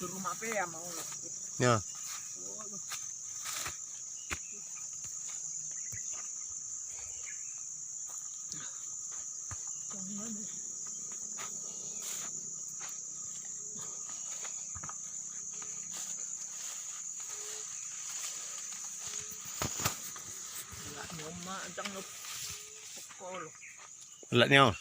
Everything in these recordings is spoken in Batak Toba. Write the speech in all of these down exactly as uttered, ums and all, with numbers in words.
Rumah pe ya mau lah. Ya. Lah ni on.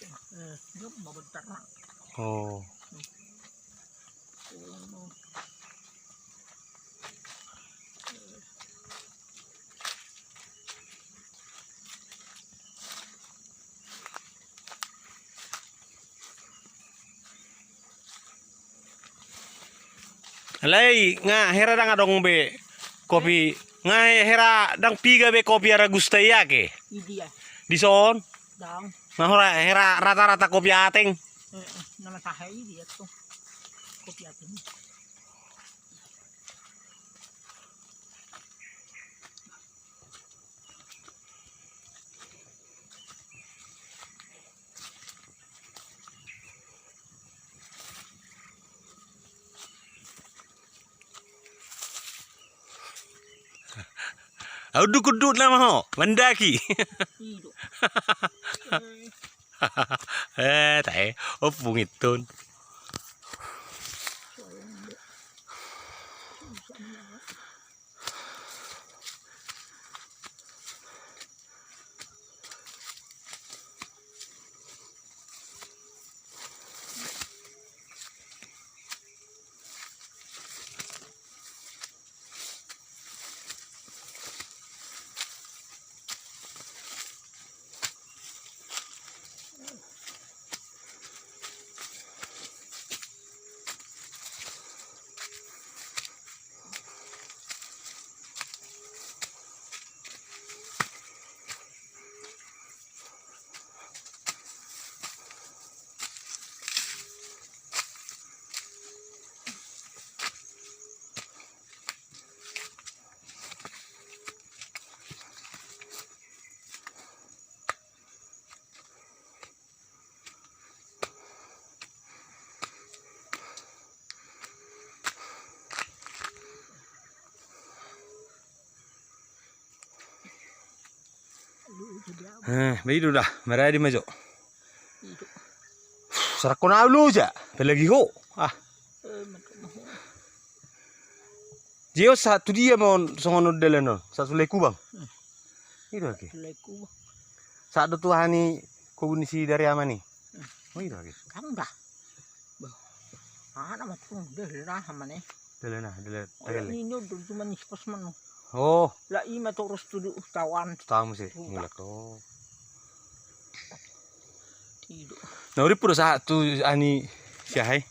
Alai nga hera ndang adong be kopi, nga hera ndang piga be kopi Aragusta i ake. Idia. Dison. Dang. Nga hera, hera rata-rata kopi ateng. Eh, eh, nama saha i dia tu. Kopi ateng. Au dukut-dukut nama ho, mandaki. Ido. Eh, tahe, ompung itun. Eh, baidu dah, maradi majo. Sarakko na ulu ja, apalagi ho. Ah. Jio, sahat tu dia ma on songon on dalan on? Sahat tu Balai Kubang. Hmm. Ido ake. Balai Kubang. Sahat do tu aha ni kobun ni si Dariama ni. Hmm. Oh, ido ake. Kang dah. Bah. Aha nama tu dalan aha ma ni? Dalan aha, dalan. Oh, dalan. Ini do cuma ni si Posman. Oh. Lah ima torus tu du tawan. Tamu si mulak to. Ido. Na urip udah sahat tu ani si aha i.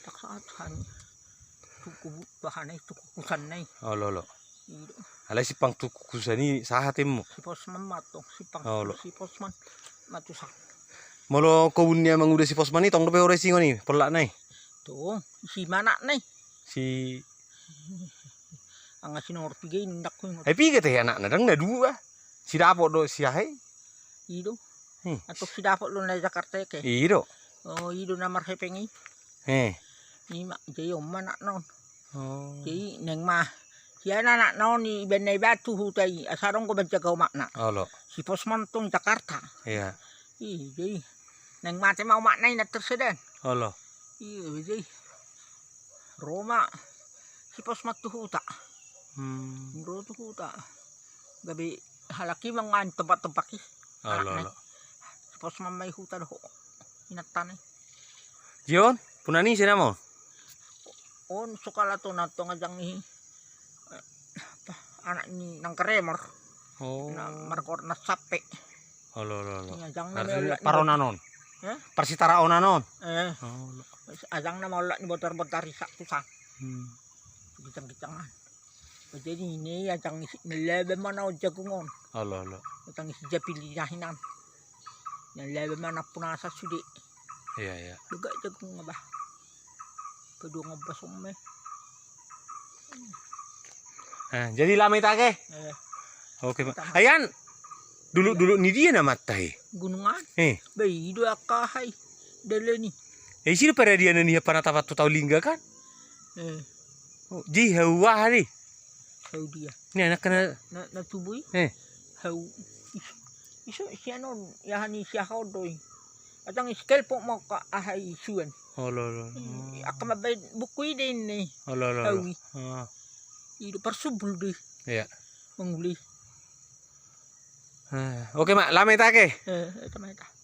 Tak sahat tu ani. Tuku bahan i, tuku kusan i. Olo, olo. Ido. Alai simpang tuku kusan i sahat immu. Si Posman ma tong, simpang. Olo. Si Posman ma tu sahat. Molo kobun ni amanguda si Posman i tong dope ore singon i, pollak na i. Tong, si manak na i. Si Anga si nomor piga i nindak ku ingot. Ai piga te anakna, ndang na dua. Si Dapot do si aha i. Ido. Hmm. Atau si Dapot do na Jakarta i ke. Ido. Oh, ido na marhepeng i. Eh. Ima, jadi on ma anakna on. Oh. Jadi naeng ma. Sian anakna on i, ibaen na iba tu huta i, asa adong go manjaga omakna. Olo. Si Posman tong Jakarta. Iya. I, jadi naeng mate ma omakna i na tersedan. Olo. Iya, jadi ro ma si Posman tu huta. Hmm. Ro tu huta. Gabe halak i mangan tempat-tempat i. Olo, olo. Si Posman ma i huta dohot inantana i. Jion, puna ni ise nama on? On so kala tu na tong ajang ni, eh, apa, anak ni nang Kremor. Oh. Na markorna sape. Olo, olo, olo. Ni ajang na maullak ni paronan on. Eh? Parsitaraonan on. Eh. Olo. Ajang na maullak ni botar-botar i sahat tu san. Hmm. Gitang-gitangan. Jadi ini ajang ni si, na laba ma na on jagung on. Olo, olo. Ajang ni si Japili na hinan. Na laba ma na punasa sude. Iya, iya. Juga jagung abah. Kedua ngabas on ma. Eh, jadi lama ita ke? Eh. Oke, Pak. Ayan. Dulu, dulu ni dia nama ta i? Gunungan. Eh. Ba i do angka aha i. Dalan i. Eh, isi do paradianan i, panatapan tu Taulingga kan? Eh. Oh, di hau aha di? Hau dia. Ni anak kena. Na, na tubu i. Eh. Hau. Is-, iso sian on, ya ni siaha on do i. Atang iskel pok mau ka aha i suan. Olo, olo. Hmm, angka mambaen buku i de ini. Olo, olo, olo. Hau i. Ah. I do parsubul do i. Iya. Manguli. Ah, oke, Mak. Lama ita ke? Eh, lama ita.